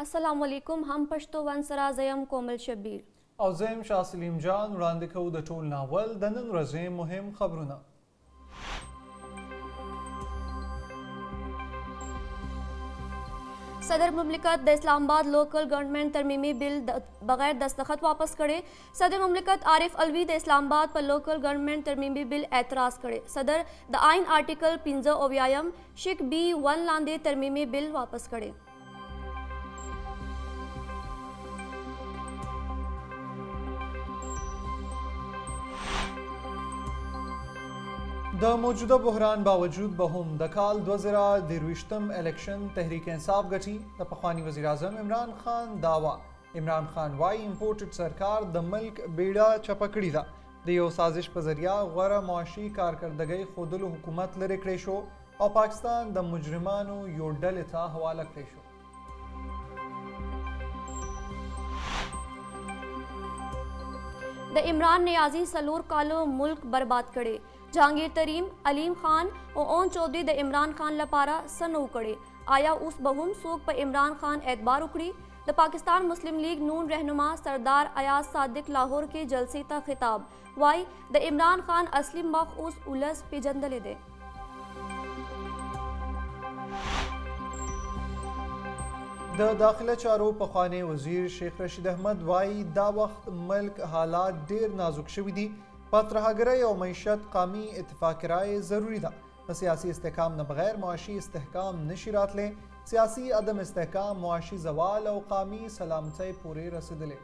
السلام علیکم هم پښتو ون سره زه یم کومل شبیر. او زه یم شاه سلیم جان، وړاندې کوو د ټول ناول د نن ورځې مهم خبرونه. صدر مملکت د اسلام آباد لوکل ګورنمنټ ترمیمي بل بغیر دستخط واپس کړي. صدر مملکت عارف علوي د اسلام آباد په لوکل ګورنمنټ ترمیمي بل اعتراض کړي. صدر د آئین آرټیکل 75 شق بي 1 لاندې ترمیمي بل واپس کړي. د موجوده بحران باوجود به هم د کال 2023 الیکشن تحریک انصاف ګټي، د پخواني وزیراعظم عمران خان دعوه. عمران خان وايي امپورټډ سرکار د ملک بیړه چپه کړې ده، د یو سازش په ذریعه غوره معاشي کارکردګۍ ښودلو حکومت لرې کړی شو او پاکستان د مجرمانو یو ډلې ته حواله کړی شو. د عمران نیازی 4 کالو ملک برباد کړي. جهانگیر تریم، علیم خان او اون چودري د عمران خان لپاره څه نه وو کړي. آیا اوس به هم څوک په عمران خان اعتبار وکړي؟ د پاکستان مسلم لیګ نون رهنما سردار ایاز صادق لاهور کې جلسې ته خطاب، وایي د عمران خان اصلي مخ اوس ولس پیژندلی دی. د داخله چارو پخوانی وزیر شیخ رشید احمد وایي دا وخت ملک حالات ډیر نازک شوي دي، په ترهګرۍ او معیشت قامي اتفاق رائے ضروري ده، د سیاسي استحکام نه بغیر معاشي استحکام نشي راتلی، سیاسي عدم استحکام معاشي زوال او قامي سلامتۍ پورې رسېدلی.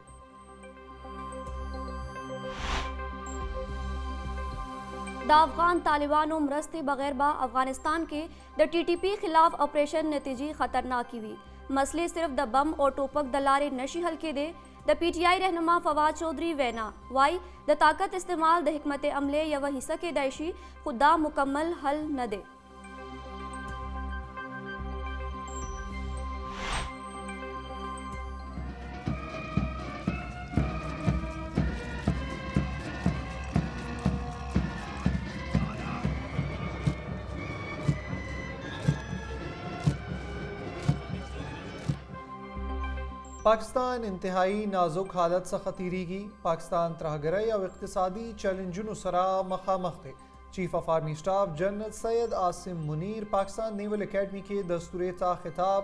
د افغان طالبانو مرستې بغیر به افغانستان کې د ټي ټي پي خلاف اپریشن نتیجې خطرناکې وي. مسلې صرف د بم او ټوپک د لارې نشي حل کېدی. د پي ټي آی رهنما فواد چودري وینا، وایي د طاقت استعمال د حکمت عملې یوه حصه کېدای شي، خو دا مکمل حل نه دی. پاکستان انتهایی نازک حالت څخه تیریږي، پاکستان ترهګرۍ او اقتصادي چیلنجونو سره مخامخ دی. چیف اف آرمي سټاف جنرل سید عاصم منیر پاکستان نیول اکیډمي کې دستورې ته خطاب.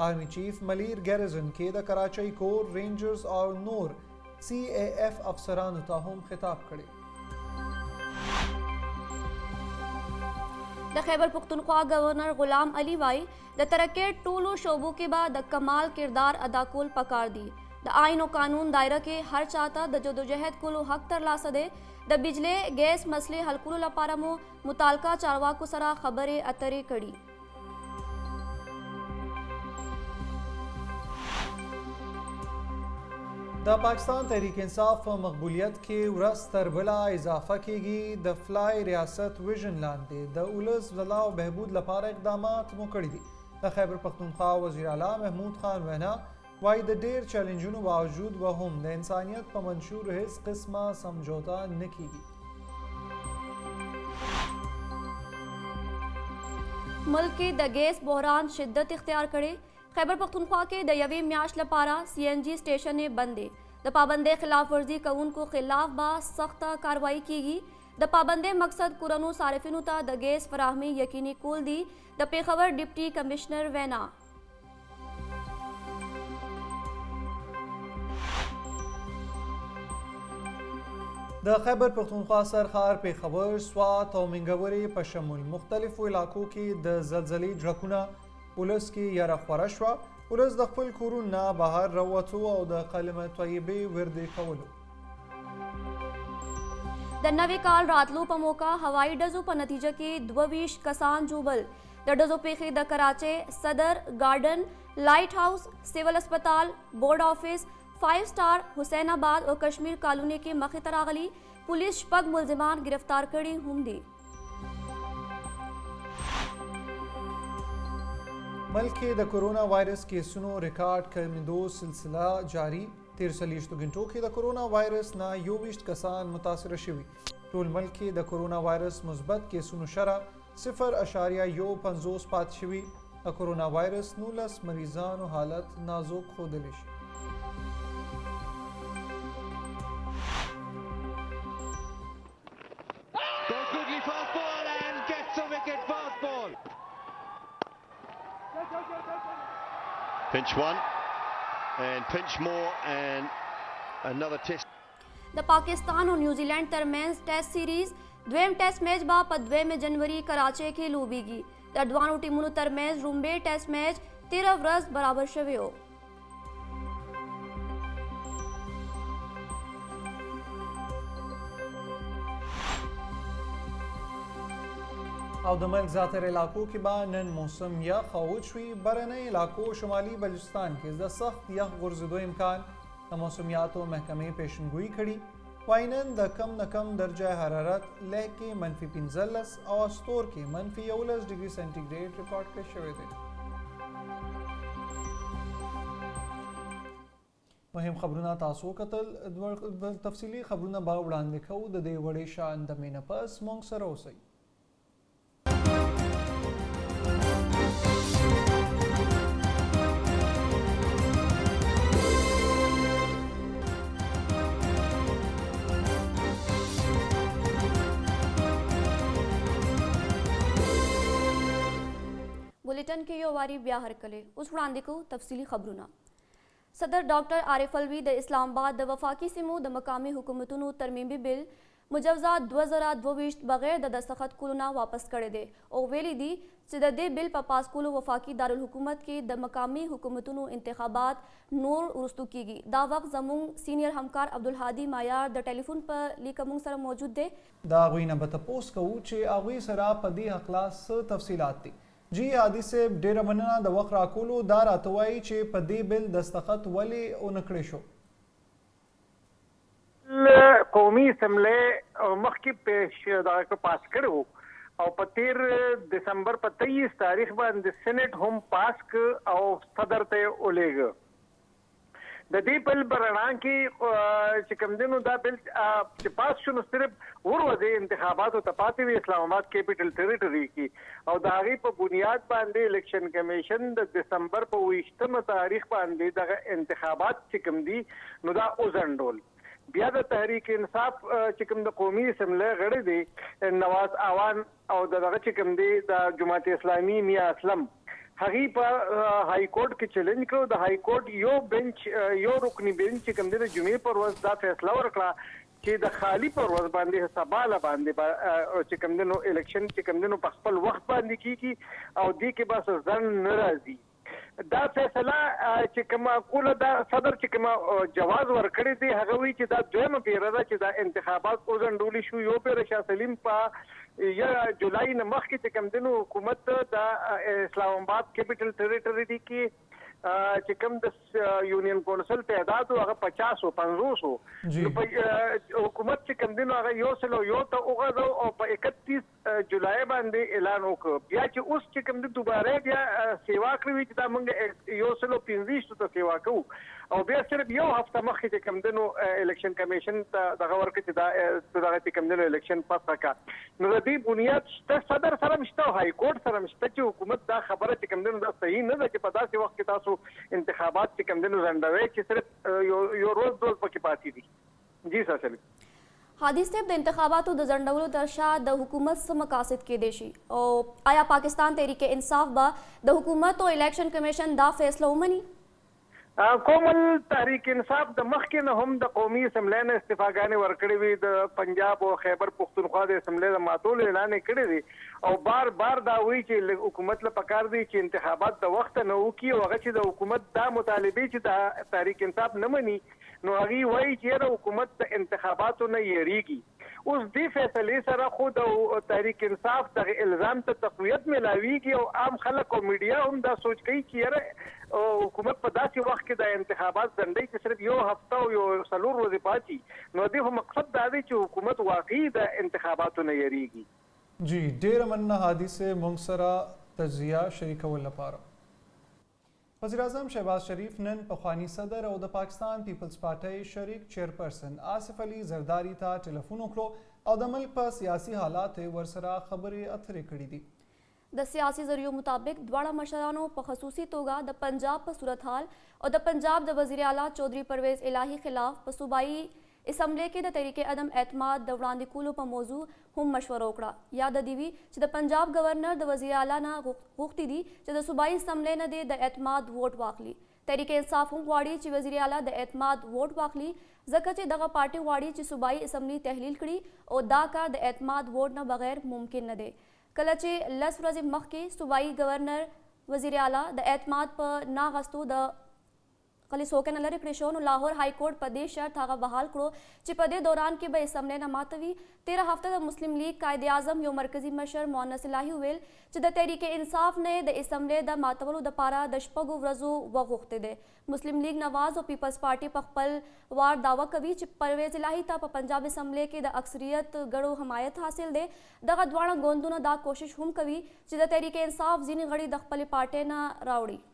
آرمي چیف ملیر ګیریزن کې د کراچۍ کور، رینجرز او نور سی ای ایف افسرانو ته هم خطاب کړی. د خیبر پښتونخوا گورنر غلام علي وایي د ترقۍ ټولو شعبو کې به د کمال کردار ادا کول پکار دي. د آئین او قانون دایره کې هر چاته د جدوجهد کولو حق ترلاسه دی. د بجلۍ ګیس مسلې حل کولو لپاره مو متعلقه چارواکو سره خبرې اترې کړي. د پاکستان تحریک انصاف په مقبولیت کې ورځ تر بله اضافه کیږي، د فلای ریاست ویژن لاندې د ولس بلا او بهبود لپاره اقدامات مو کړي دي. د خیبر پښتونخوا وزیر اعلی محمود خان وینا، وایي د ډیر چیلنجونو باوجود به هم د انسانیت په منشور هیڅ قسمه سمجھوته نه کیږي. ملک کې د ګیس بحران شدت اختیار کړي. خیبر پښتونخوا کې د یوې میاشت لپاره سي این جي سټیشنې بندې، د پابندۍ خلاف ورزي کوونکو خلاف به سخته کاروایی کیږي. د پابندۍ مقصد کورنو صارفینو ته د ګیس فراهمي یقیني کول دي. د پېښور ډپټي کمشنر وینا. د خیبر پښتونخوا سر ښار پېښور، سوات او منګورې په شمول مختلفو علاقو کې د زلزلې جړکونه، ولس کې یره خوره شوه. ولس د خپل کورونو نه بهر راووتو او د کلمه طیبې ورد یې کولو. د نوي کال راتلو په موقع هوایي ډزو په نتیجه کې 22 کسان ژوبل. د ډزو پیښې د کراچۍ صدر ګارډن، لایټ هاوس، سیول هسپتال، بورډ آفس، 5 سټار، حسین آباد او کشمیر کالوني کې مخې ته راغلي. پولیس 6 ملزمان ګرفتار کړي هم دي. ملک کې د کورونا وایرس کیسونو ریکارډ کمیدو سلسله جاري، تیر 40 غنټو کې د کورونا وایرس نه 21 کسان متاثر شوي. ټول ملک کې د کورونا وایرس مثبت کیسونو شرح 0.51 پاتې شوي. د کورونا وایرس 19 مریضانو حالت نازک ښودلی شي. Pinch one and pinch more and another test. د پاکستان او نیوزیلینډ ترمنځ ټیسټ سیریز دویم ټیسټ میچ به په دویمه جنوري کراچۍ کې لوبیږي. د دواړو ټیمونو ترمنځ رومبی ټیسټ میچ تیره ورځ برابر شوی و. او د ملک زیاتره علاقو کې به نن موسم یخ او وچ وي. برنۍ علاقو شمالي بلوچستان کې د سخت یخ غورځېدو امکان د موسمیاتو محکمې پیشنګویي کړې، وایي نن د کم نه کم درجه حرارت لeh کې -15 او استور کې -11 ډیګري سانټي ګریډ ریکارډ کړی شوی دی. مهم خبرونه تاسو وکتل، تفصیلي خبرونه به وړاندې کوو د دې وړې شان د مینه پس مونږ سره اوسئ. بولیټن کې یو واری بیا هرکلی. اوس وړاندې کوو تفصیلي خبرونه. صدر ډاکټر عارف علوي د اسلام آباد د وفاقي سیمو د مقامي حکومتونو ترمیمي بل مجوزه 2022 بغیر د دستخط کولو نه واپس کړی دی او ویلي دي چې د دې بل په پاس کولو وفاقي دارالحکومت کې د مقامي حکومتونو انتخابات نور وروستو کیږي. دا وخت زموږ سینیر همکار عبدالهادي مایار د ټیلیفون په لیکه موږ سره موجود دی. د هغوی نه به تپوس کوو چې هغوی سره په دې حقله څه تفصیلات دي. جی هادي صیب ډیره مننه د وخت راکولو، دا راته ووایئ چې په دې بل دستخط ولې ونه کړې شو؟ بل قومي اسمبلۍ مخکې پېش دغه کړ پاس کړی وو او په تېر دسمبر په 23 تاریخ باندې سېنېټ هم پاس کړ او صدر ته یې ولېږه. د دې بل په رڼا کې چې کوم دی نو دا بل چې پاس شو نو صرف ورځې انتخاباتو ته پاتې وي اسلام آباد کیپټل ټیریټري کې، او د هغې په بنیاد باندې الیکشن کمیشن د دسمبر په 21 تاریخ باندې دغه انتخابات چې کوم دي نو دا وځنډول. بیا د تحریک انصاف چې کوم د قومي اسمبلۍ غړی دی نواز اعوان او د دغه چې کوم دی د جماعت اسلامي میا اسلم، هغوی په های کورټ کې چیلنج کړو. د های کورټ یو بنچ، یو رکني بنچ چې کوم دی، د جمعې پر ورځ دا فیصله ورکړه چې د خالي پر ورځ باندې، سبا له باندې به چې کوم دی نو الیکشن چې کوم دی نو په خپل وخت باندې کیږي او دې کې به څه ځنډ نه راځي. دا فیصله چې کومه کوله، دا صدر چې کومه جواز ورکړی دی، هغه وی چې دا دویمه پیره ده چې دا انتخابات وځنډول شو. یو پیره شاه سلیم په یا جولای نه مخکې چې کوم دی نو حکومت د اسلام آباد کیپټل ټیریټري کې چې کوم د یونین کونسل تعداد هغه 50 او 50 نو په حکومت چې کوم دی نو هغه 101 ته وغځو او په 31 جولای باندې اعلان وکړ. بیا چې اوس چې کوم دی دوباره بیا سیوا کړی چې دا موږ 125 ته سیوا کوو، او بیا صرف یو هفته مخکې چې کوم دی نو الیکشن کمیشن ته دغه ورکړ چې دا دغه چې کوم دی نو الیکشن فسخ کا. نو د دې بنیاد شته، صدر سره هم شته او های کورټ سره هم شته چې حکومت دا خبره چې کوم دی نو دا صحیح نه ده چې په داسې وخت کې تاسو انتخابات چې کوم دی نو ځنډوئ چې صرف یو روز دوز پکې پاتې دي. جی ساسل. هادي صاحب، د انتخاباتو د ځنډولو تر شا د حکومت څه مقاصد کېدای شي، او آیا پاکستان تحریک انصاف به د حکومت او الیکشن کمیشن دا فیصله ومني؟ کومل، تحریک انصاف د مخکې نه هم د قومي اسمبلۍ نه استعفاګانې ورکړې وي، د پنجاب او خیبر پښتونخوا د اسمبلۍ د ماتولو اعلان یې کړی دی، او بار بار دا وایي چې حکومت له پکار دی چې انتخابات د وخته نه وکړي. او هغه چې د حکومت دا مطالبې چې د تحریک انصاف نه مني نو هغوی وایي چې یاره حکومت د انتخاباتو نه یریږي. اوس دې فیصلې سره خو د تحریک انصاف دغه الزام ته تقویت ملاویږي، او عام خلک او میډیا هم دا سوچ کوي چې یاره حکومت په داسې وخت کې دا انتخابات ځنډوي چې صرف یو هفته او یو څلور ورځې پاتې، نو دې خو مقصد دا دی چې حکومت واقعي د انتخاباتو نه یریږي. جی ډیره مننه هادي صاحب مونږ سره تجزیه شریکول لپاره. وزیراعظم شهباز شریف نن پخواني صدر او د پاکستان پیپلز پارټۍ شریک چیئرپرسن آصف علي زرداري ته ټیلیفون وکړو او د ملک په سیاسي حالاتو یې ورسره خبرې اترې کړې دي. د سیاسي ذریعو مطابق دواړه مشرانو په خصوصي توګه د پنجاب په صورتحال او د پنجاب د وزیراعلی چودري پرویز الهي خلاف په صوبايي اسمبلۍ کې د تحریک عدم اعتماد د وړاندې کولو په موضوع هم مشوره وکړه. یاده دې وي چې د پنجاب ګورنر د وزیراعلی نه غوښتي دي چې د صوبايي اسمبلۍ نه دې د اعتماد ووټ واخلي. تحریک انصاف هم غواړي چې وزیراعلی د اعتماد ووټ واخلي ځکه چې دغه پارټي غواړي چې صوبايي اسمبلي تحلیل کړي او دا کار د اعتماد ووټ نه بغیر ممکن نه دی. کله چې لس ورځې مخکې صوبايي ګورنر وزیراعلی د اعتماد په نه اخستو د خپلې څوکۍ نه لرې کړې شو نو لاهور های کورټ په دې شرط هغه بحال کړو چې په دې دوران کې به اسمبلۍ نه ماتوي. تېره هفته د مسلم لیګ قائداعظم یو مرکزي مشر مونس الهي وویل چې د تحریک انصاف نه یې د اسمبلۍ د ماتولو دپاره د شپږو ورځو وخت غوښتی دی. مسلم لیګ نواز او پیپلز پارټي په خپل وار دعوه کوي چې پرویز الهي ته په پنجاب اسمبلۍ کې د اکثریت غړو حمایت حاصل دی. دغه دواړه ګوندونه دا کوشش هم کوي چې د تحریک انصاف ځینې غړي د خپلې پارټۍ نه راوړي.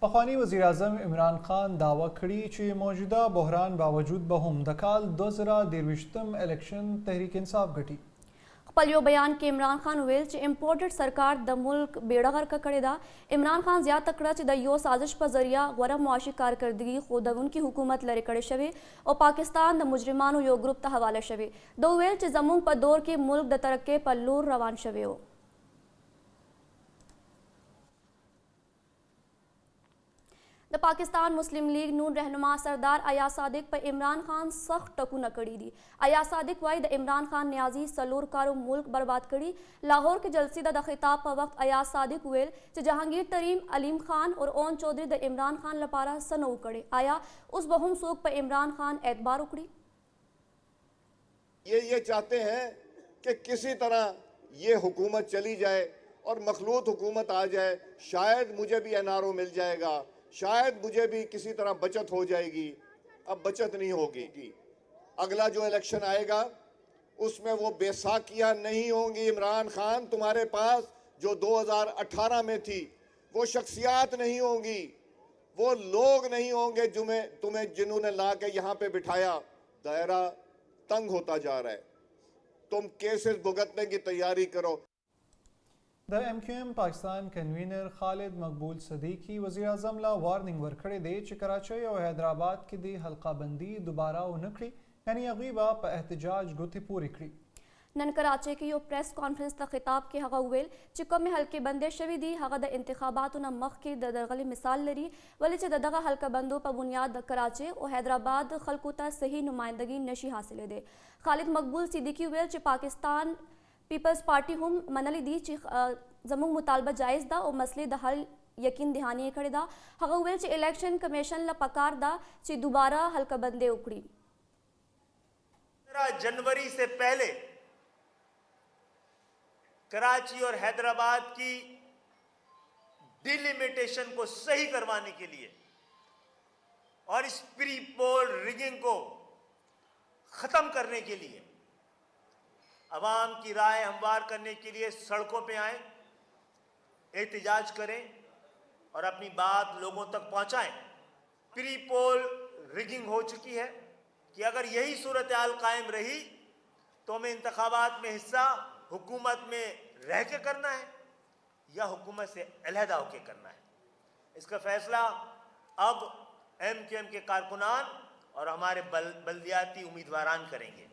پخواني وزیراعظم عمران خان دعوه کړې چې موجوده بحران باوجود به هم د کال 2023 الیکشن تحریک انصاف ګټي. خپل یو بیان کې عمران خان وویل چې امپورټډ سرکار د ملک بیړه غرقه کړې ده. عمران خان زیاته کړه چې د یو سازش په ذریعه غوره معاشي کارکردګي ښودونکي حکومت لرې کړی شوی او پاکستان د مجرمانو یو ګروپ ته حواله شوی. ده وویل چې زمونږ په دور کې ملک د ترقۍ په لور روان شوی ؤ. د پاکستان مسلم لیګ نون رهنما سردار ایاز صادق په عمران خان سخت ټکونه کړي دي. ایاز صادق وایي د عمران خان نیازي څلور کارو ملک برباد کړي. لاهور کې جلسې ته د خطاب په وخت ایاز صادق وویل چې جهانګیر ترین، علیم خان اور اون چودري د عمران خان لپاره څه نه وو کړي، آیا اوس به هم څوک په عمران خان اعتبار وکړي؟ ये चाहते हैं कि किसी तरह ये हुकूमत चली जाए और मखलूत हुकूमत आ जाए, शायद मुझे भी एनआरओ मिल जाएगा, शायद मुझे भी किसी तरह बचत हो जाएगी। अब बचत नहीं होगी। अगला जो इलेक्शन आएगा उसमें वो बैसाखियां नहीं होंगी इमरान खान तुम्हारे पास जो 2018 में थी, वो शख्सियात नहीं होंगी, वो लोग नहीं होंगे जुमें तुम्हें जिन्होंने ला के यहाँ पे बिठाया। दायरा तंग होता जा रहा है, तुम केसेस भुगतने की तैयारी करो। د ایم کیو ایم پاکستان کنوینر خالد مقبول صدیقي وزیراعظم له وارننګ ورکړی دی چې کراچۍ او حیدرآباد کې دې حلقه بندي دوباره ونه کړي، یعنې هغوی به په احتجاج ګوتې پورې کړي. نن کراچۍ کې یو پریس کانفرنس ته خطاب کې هغه وویل چې کومې حلقې بندې شوې دي هغه د انتخاباتو نه مخکې د درغلې مثال لري، ولې چې د دغه حلقه بندو په بنیاد د کراچۍ او حیدرآباد خلکو ته صحیح نمایندګي نشي حاصلېدی. خالد مقبول صدیقي وویل چې پاکستان پیپلز پارټي هم منلې دي چې زموږ مطالبه جایز ده او مسلې د حل یقین دهاني یې کړې ده. هغه وویل چې الیکشن کمیشن له پکار ده چې دوباره حلقه بندې وکړي. 15 जनवरी से पहले कराची और हैदराबाद की डिलिमिटेशन को सही करवाने के लिए और इस प्री पोल रिगिंग को खत्म करने के लिए अवाम की राय हमवार करने के लिए सड़कों पे आए, एहतजाज करें और अपनी बात लोगों तक पहुंचाएं। प्री पोल रिगिंग हो चुकी है कि अगर यही सूरत हाल कायम रही तो हमें इंतखाबात में हिस्सा हुकूमत में रह के करना है या हुकूमत से अलहदा होके करना है। इसका फैसला अब M Q M के कारकुनान और हमारे बल्दियाती उम्मीदवारान करेंगे।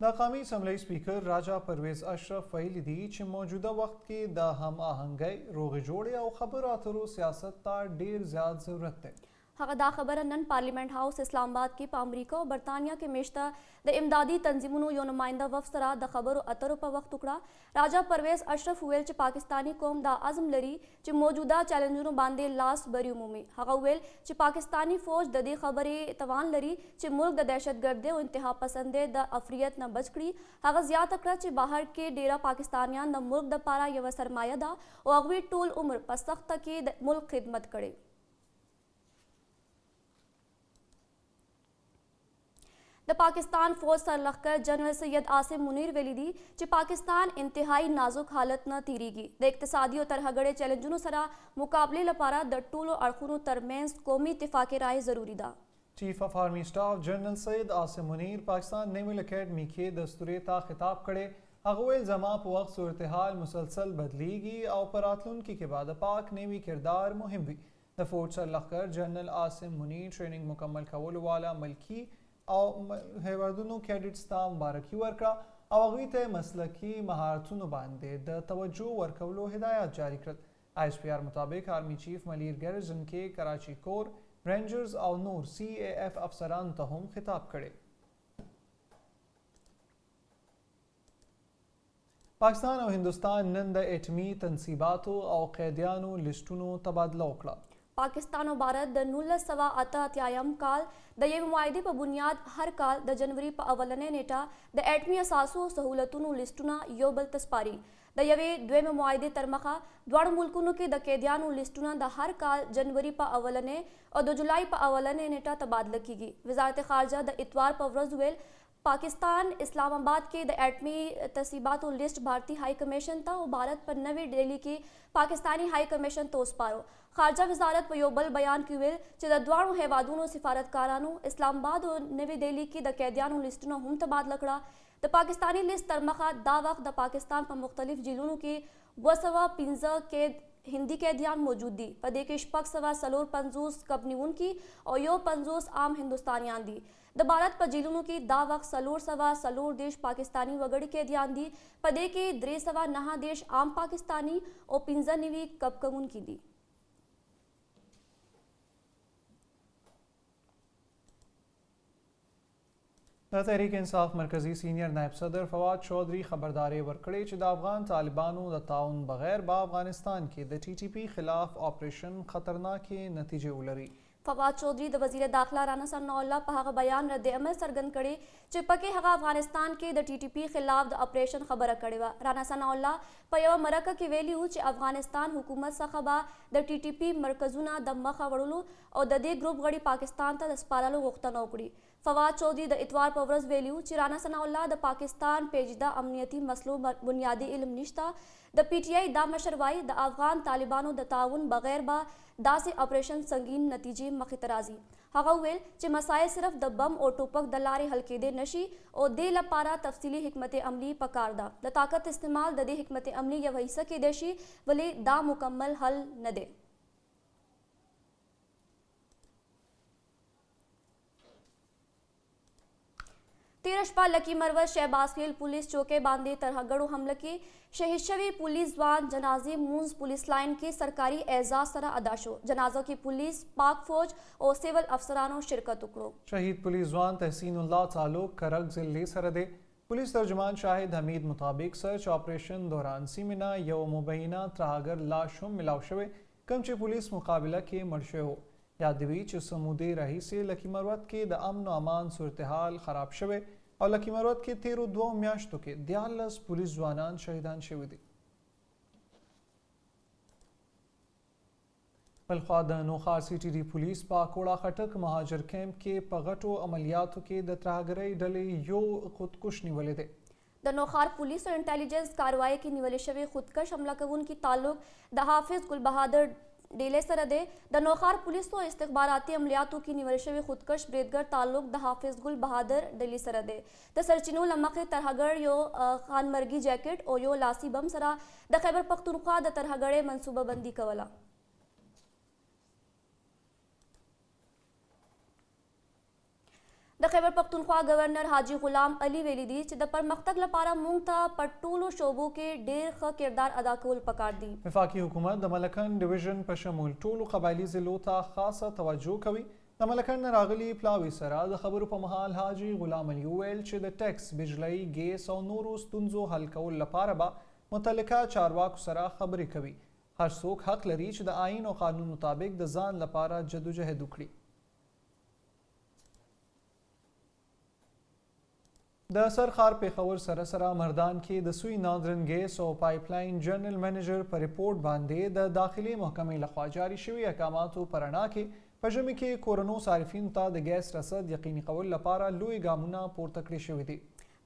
د قامي اسمبلۍ سپیکر راجا پرویز اشرف ویلي دي چې موجوده وخت کې د هم آهنګۍ، روغې جوړې او خبرو اترو سیاست ته ډیر زیات ضرورت دی. هغه دا خبره نن پارلیمنټ هاوس اسلام آباد کې په امریکا او برتانیا کې میشته د امدادي تنظیمونو یو نماینده وفد سره د خبرو اترو په وخت وکړه. راجا پرویز اشرف وویل چې پاکستاني قوم دا عزم لري چې موجوده چیلنجونو باندې لاس بری ومومي. هغه وویل چې پاکستاني فوج د دې خبرې توان لري چې ملک د دهشتګردۍ او انتها پسندۍ د افریت نه بچ کړي. هغه زیاته کړه چې بهر کې ډیره پاکستانیان د ملک دپاره یوه سرمایه ده او هغوی ټول عمر په سخته کې د ملک خدمت کړی. د پاکستان فوج سرلښکر جنرال سید عاصم منیر ویلي دي چې پاکستان انتهایی نازک حالت نه تیریږي. د اقتصادي او ترهګرۍ چیلنجونو سره مقابلې لپاره د ټولو اړخونو ترمنځ قومي اتفاق رائے ضروري ده. چیف اف آرمي سټاف جنرل سید عاصم منیر پاکستان نیول اکیډمي کې دستورې ته خطاب کړی. هغه وویل زما په وخت صورتحال مسلسل بدلیږي او په راتلونکي کې به د پاک نیوي کردار مهم وي. د فوج سرلښکر جنرل عاصم منیر ټریننګ مکمل کولو والا ملکي او هیوادونو کیډټس ته مبارکي ورکړه او هغوی ته مسلکي مهارتونو باندې د توجه ورکولو هدایات جاري کړل. آی ایس پي آر مطابق آرمي چیف ملیر ګیریزن کې کراچي کور، رینجرز او نور سي ای ایف افسرانو ته هم خطاب کړی. پاکستان او هندوستان نن د اټمي تنصیباتو او قیدیانو لسټونو تبادله وکړه. پاکستان او بھارت د 1988 یم کال د یوې معاهدې په بنیاد هر کال د جنوري په اولنۍ نېټه د اټمي اثاثو او سهولتونو لسټونه یو بل ته سپاري. د یوې دویمې معاهدې ترمخه دواړو ملکونو کې د قیدیانو لسټونه د هر کال جنوري په اولنۍ او د جولای په اولنۍ نېټه تبادله کیږي. وزارت خارجه د اتوار په ورځ وویل پاکستان اسلام اباد کې د اټمي تصیباتو لسټ بھارتي های کمېشن ته او بھارت په نوې ډیلي کې پاکستاني های کمېشن ته وسپارو. خارجه وزارت په یو بل بیان کې وویل چې د دواړو هیوادونو سفارتکارانو اسلام اباد او نوې ډیلي کې د قیدیانو لسټونه هم تبادله کړه. د پاکستاني لست تر مخه دا وخت د پاکستان په مختلف جیلونو کې 205 قید هندي قیدیان موجود دي. په دې کې 654 کب نیونکي او 51 عام هندوستانیان دي. د بھارت په جیلونو کې دا وخت 434 پاکستاني وګړي قیدیان دي. په دې کې 339 عام پاکستاني او 95 کب کوونکي دي. د تحریک انصاف مرکزي سینئر نائب صدر فواد چودري خبرداری ورکړی چې د افغان طالبانو د تعاون بغیر به افغانستان کې د ټي ټي پي خلاف اپریشن خطرناکې نتیجې ولري. فواد چودري د وزیر داخله رانا ثناء الله په هغه بیان رد عمل څرګند کړی چې پکې هغه افغانستان کې د ټي ټي پي خلاف د اپریشن خبره کړې وه. رانا ثناء الله په یوه مرکه کې ویلي وو چې افغانستان حکومت څخه به د ټي ټي پي مرکزونه د مخه وړلو او د دې ګروپ غړي پاکستان ته د سپارلو غوښتنه وکړي. فواد چودري د اتوار په ورځ ویلي وو چې رانا ثناء الله د پاکستان پیچیده امنیتي مسلو بنیادي علم نشته. د پي ټي آی دا مشر وايي د افغان طالبانو د تعاون بغیر به داسې اپریشن سنګین نتیجې مخې ته راځي. هغه وویل چې مسایل صرف د بم او ټوپک د لارې حل کیدی نه شي او دې لپاره تفصیلي حکمت عملي پکار ده. د طاقت استعمال د دې حکمت عملي یوه حصه کیدی شي ولې دا مکمل حل نه دی. تېره شپه لکي مروت شهباز خېل پولیس چوکۍ باندې ترهګرو حمله کې شهید شوي پولیس ځوان جنازې مونځ پولیس لاین کې سرکاري اعزاز سره ادا شو. جنازه کې پولیس، پاک فوج او سول افسرانو شرکت وکړو. شهید پولیس ځوان تحسین الله تعلق کرک ضلعې سره دی. پولیس ترجمان شاهد حمید مطابق سرچ آپریشن دوران سیمې نه یو مبینه ترهګر لاش هم ملاو شوی کوم چې پولیس مقابله کې مړ شوی وو. یاد دې وي چې څه مودې راهیسې لکي مروت کې د امن او امان صورتحال خراب شوی او لکي مروت کې تېرو دوو میاشتو کې 13 پولیس ځوانان شهیدان شوي دي. بلخوا د نوښار سي ټي ډي پولیس په اکوړه خټک مهاجر کیمپ کې په غټو عملیاتو کې د ترهګرۍ ډلې یو خودکش نیولی دی. د نوښار پولیسو انټیلیجنس کاروايي کې نیول شوی خودکش حمله کوونکي تعلق د حافظ ګل بهادر ډیلې سره دی. د نوښار پولیسو او استخباراتي عملیاتو کې نیول شوی خودکش بریدګر تعلق د حافظ ګل بهادر ډلې سره دی. د سرچینو له مخې ترهګر یو خانمرګي جیکټ او یو لاسي بم سره د خیبر پښتونخوا د ترهګرۍ منصوبه بندي کوله. د خیبر پښتونخوا ګورنر حاجي غلام علي ویلي دي چې د پرمختګ لپاره مونږ ته په ټولو شعبو کې ډېر ښه کردار ادا کول پکار دي. وفاقي حکومت د ملکنډ ډویژن په شمول ټولو قبایلي ضلعو ته خاصه توجه کوي. د ملکنډ نه راغلي پلاوي سره د خبرو په مهال حاجي غلام علي وویل چې د ټیکس، بجلۍ، ګیس او نورو ستونزو حل کولو لپاره به متعلقه چارواکو سره خبرې کوي. هر څوک حق لري چې د آئین او قانون مطابق د ځان لپاره جدوجهد وکړي. د سر ښار پېښور سره سره مردان کې د سوی ناردرن ګیس او پایپ لاین جنرل منیجر په رپورټ باندې د داخلي محکمې لخوا جاري شوي احکاماتو په رڼا کې په ژمي کې کورنو صارفینو ته د ګیس رسد یقیني کولو لپاره لوی ګامونه پورته کړې شوي دي.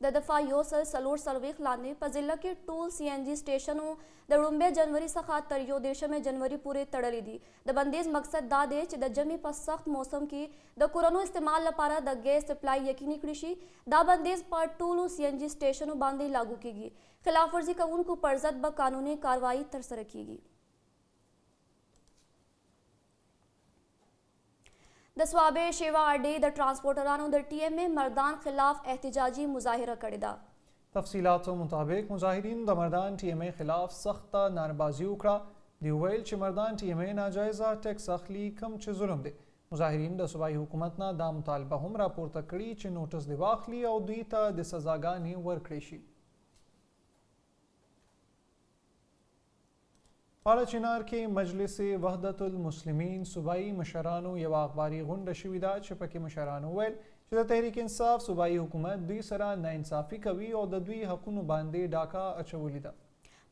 د دفعه 144 لاندې په ضلع کې ټول سي این جي سټیشنو د ړومبۍ جنوري څخه تر 31 جنوري پورې تړلي دي. د بندیز مقصد دا دی چې د ژمي په سخت موسم کې د کورنو استعمال لپاره د ګیس سپلای یقیني کړی شي. دا بندیز په ټولو سي این جي سټیشنو باندې لاګو کیږي. خلاف ورزي کوونکو پرضد به قانوني کاروايي ترسره کیږي. د صوابې شیوا اډې د ټرانسپورټرانو د ټي ایم اې مردان خلاف احتجاجي مظاهره کړې ده. تفصیلاتو مطابق مظاهرینو د مردان ټي ایم اې خلاف سخته نعره بازي وکړه. دوی وویل چې مردان ټي ایم اې ناجایزه ټیکس اخلي کوم چې ظلم دی. مظاهرین د صوبایي حکومت نه دا مطالبه هم راپورته کړي چې نوټس دې واخلي او دوی ته دې سزاګانې ورکړې شي. پاړه چنار کې مجلس وحدت المسلمین صوبایي مشرانو یوه اخباري غونډه شوې ده چې پکې مشرانو وویل چې د تحریک انصاف صوبایي حکومت دوی سره ناانصافي کوي او د دوی حقونو باندې ډاکه اچولې ده.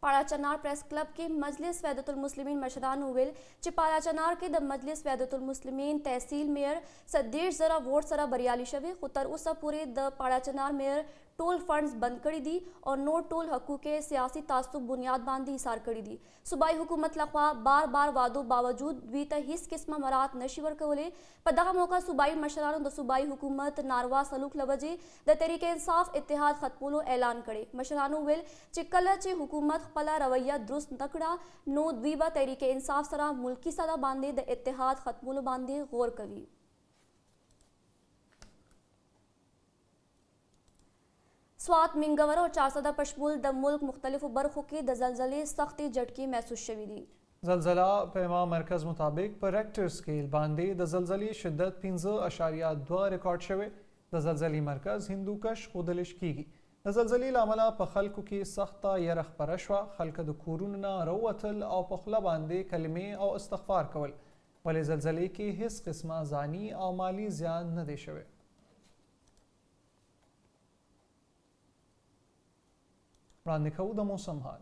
پاړه چنار پریس کلب کې مجلس وحدت المسلمین مشرانو وویل چې پاړه چنار کې د مجلس وحدت المسلمین تحصیل میئر 30,000 ووټ سره بریالي شوی، خو تر اوسه پورې د پاړه چنار میئر ټول فنډز بند کړي دي او نور ټول حقوق یې سیاسي تعصب بنیاد باندې ایثار کړي دي. صوبایي حکومت لخوا بار بار وعدو باوجود دوی ته هیڅ قسمه مراعات نشي ورکولی. په دغه موقع صوبایي مشرانو د صوبایي حکومت ناروا سلوک له وجې د تحریک انصاف اتحاد ختمولو اعلان کړی. مشرانو وویل چې کله چې حکومت خپله رویه درست نه کړه نو دوی به تحریک انصاف سره ملکي سطح باندې د اتحاد ختمولو باندې غور کوي. سوات، منګور او چارسده پشمول د ملک مختلفو برخو کې د زلزلې سختې جټکې محسوس شوې دي. زلزله پیما مرکز مطابق په ریکټر سکیل باندې د زلزلې شدت 5.2 ریکارډ شوی. د زلزلې مرکز هندوکش ښودل کیږي. د زلزلې له امله په خلکو کې سخته یره خپره شوه. خلک د کورونو نه راووتل او په خوله باندې کلمې او استغفار کول، ولې زلزلې کې هیڅ قسمه ځاني او مالي زیان نه دی شوی. وړاندې کوو د موسم حال.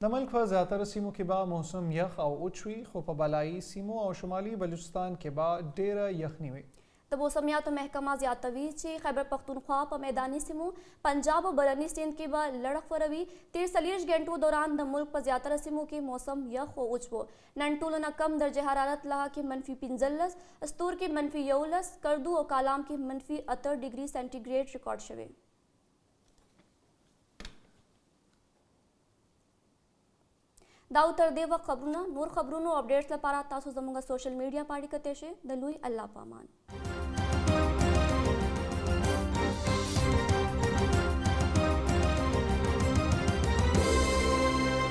د ملک په زیاتره سیمو کې به موسم یخ او وچ وي، خو په بالایي سیمو او شمالي بلوچستان کې به ډیره یخني وي. د موسمیاتو محکمه زیاتوي چې خیبر پښتونخوا په میداني سیمو، پنجاب او برني سیند کې به لړه خوروي. تیر 40 غنټو دوران د ملک په زیاتره سیمو کې موسم یخ او وچ وو. نن ټولو نه کم درجه حرارت لها کې -15، استور کې -11، کردو او کالام کې -8 ډیګري سانټي ګریډ ریکارډ شوی. دا تر دې وخت خبرونه. نور خبرونو اپډیټس لپاره تاسو زموږ سوشل میډیا پاړي کتلی شئ. د لوی الله په امان.